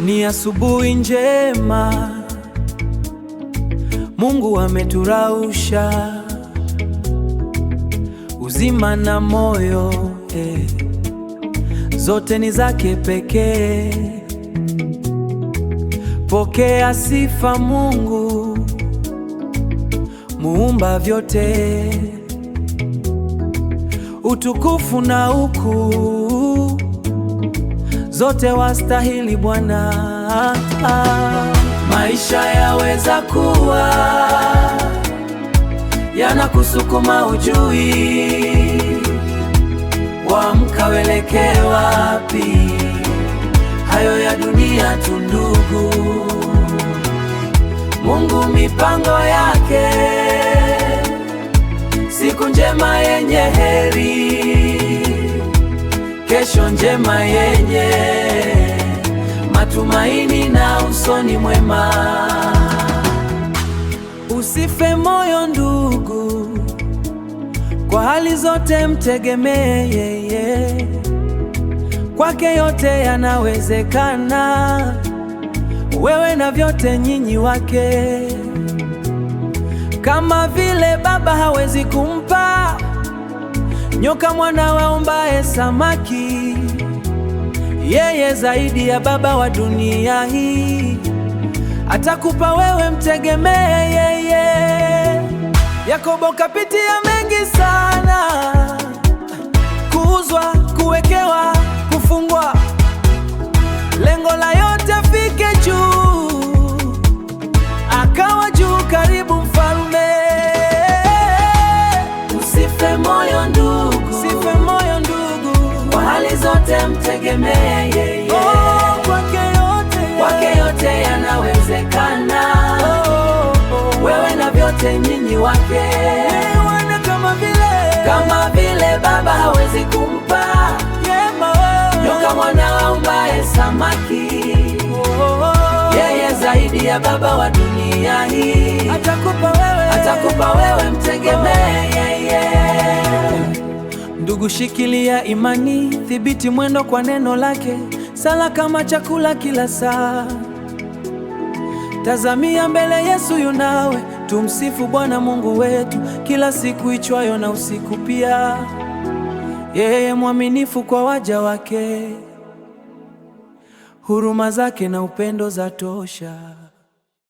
Ni asubuhi njema, Mungu ameturausha uzima na moyo zote ni zake pekee. Pokea sifa Mungu, muumba vyote, utukufu na ukuu, zote wastahili Bwana. Maisha yaweza kuwa yanakusukuma ujui, waamka welekee wapi? Hayo ya dunia tu ndugu. Mungu mipango yake, siku njema yenye heri, kesho njema yenye matumaini na usoni mwema. Usife moyo ndugu, kwa hali zote mtegemee yeye, kwake yote yanawezekana, wewe na vyote nyinyi wake. Kama vile baba hawezi kumpa nyoka mwana waombaye samaki, yeye zaidi ya baba wa dunia hii atakupa wewe, mtegemee yeye. Yakobo kapitia mengi sana, kuuzwa, kuwekewa, kufungwa, lengo la yote afike juu, akawa juu karibu mfalme. Usife moyo ndugu, Sife moyo ndugu, kwa hali zote mtegemee yeye. oh, kwake yote, Kwake yote yanawezekana, oh, oh, oh. wewe na vyote nyinyi wake. Wana kama vile Kama vile baba hawezi kumpa Yema, oh. nyoka mwana waombaye samaki, Oh, oh, oh. yeye zaidi ya baba wa dunia hii Atakupa wewe, atakupa wewe, mtegemee yeye. Ndugu, shikilia imani, thibiti mwendo kwa neno lake, sala kama chakula kila saa. Tazamia mbele, Yesu yunawe. Tumsifu Bwana Mungu wetu kila siku ichwayo na usiku pia. Yeye mwaminifu kwa waja wake, huruma zake na upendo zatosha.